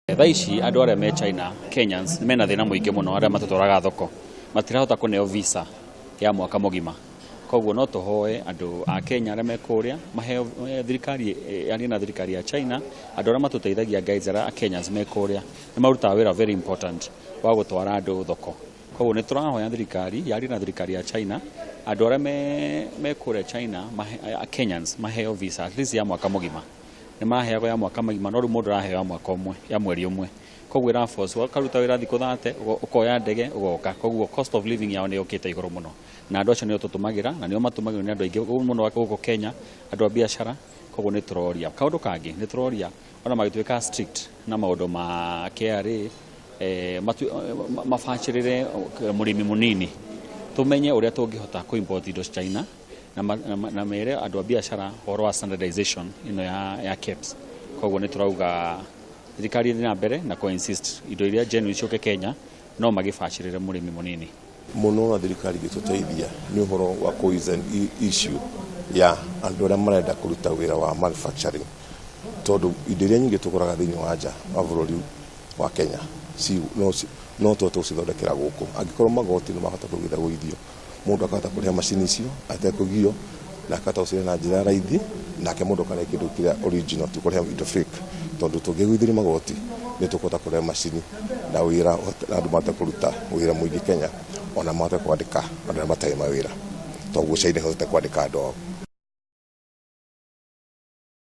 Thaa ici andũ arĩa me China, Kenyans, mena thĩna mũingĩ mũno arĩa matũtwaraga thoko matirahota kũneo visa ya mwaka mũgima. Koguo no tũhoe andũ a Kenya arĩa me kũrĩa maheo thirikari yarie na thirikari ya China, andũ arĩa matũteithagia guides arĩa a Kenyans me kũrĩa nĩ marutaga wĩra very important wa gũtwara andũ thoko. Koguo nĩ tũrahoya thirikari yarie na thirikari ya China, andũ arĩa me kũrĩa China mahe, Kenyans maheo visa at least ya mwaka mũgima. Nĩ maheagwo ya mwaka mũgima no rĩu mũndũ araheo ya mwaka ũmwe, ya mweri ũmwe. Koguo ĩra force ũkaruta wĩra thikũ 30, ũkoya ndege ũgoka. Koguo cost of living yao nĩ yũkĩte igũrũ mũno. Na andũ acio nĩo tũtũmagĩra na nĩo matũmagĩrwo nĩ andũ aingĩ mũno gũkũ Kenya, andũ a biacara. Koguo nĩ tũroria. Kaũndũ kangĩ nĩ tũroria ona magĩtuĩka strict na maũndũ ma KRA, mabacĩrĩre mũrĩmi mũnini. Tũmenye ũrĩa tũngĩhota kũ import indo China na mere andũ a biacara ũhoro wa standardization ĩno ya KEBS. Koguo nĩ tũrauga thirikari ĩthiĩ na mbere na kũ insist indo iria genuine ciũke Kenya no magĩbacĩrĩre mũrĩmi mũnini. Mũno na thirikari ĩgĩtũteithia nĩ ũhoro wa kũ issue ya andũ arĩa marenda kũruta wĩra wa manufacturing, tondũ indo iria nyingĩ tũgũraga thĩinĩ wa nja wa bũrũri wa Kenya no tũhote gũcithondekera gũkũ angĩkorwo magoti nĩ mahota kũgũithio, mũndũ akahota kũrĩha macini icio atekũgio na akahota gũcirehe na njĩra ya raithi, nake mũndũ akarĩha kĩndũ kĩrĩa original, ti kũrĩha indo fake, tondũ tũngĩgũithĩrio magoti nĩ tũkũhota kũrehe macini na wĩra na andũ mahote kũruta wĩra mũingĩ Kenya, ona mahote kwandĩka andũ arĩa matarĩ mawĩra, toguo China ĩhotete kwandĩka andũ ao.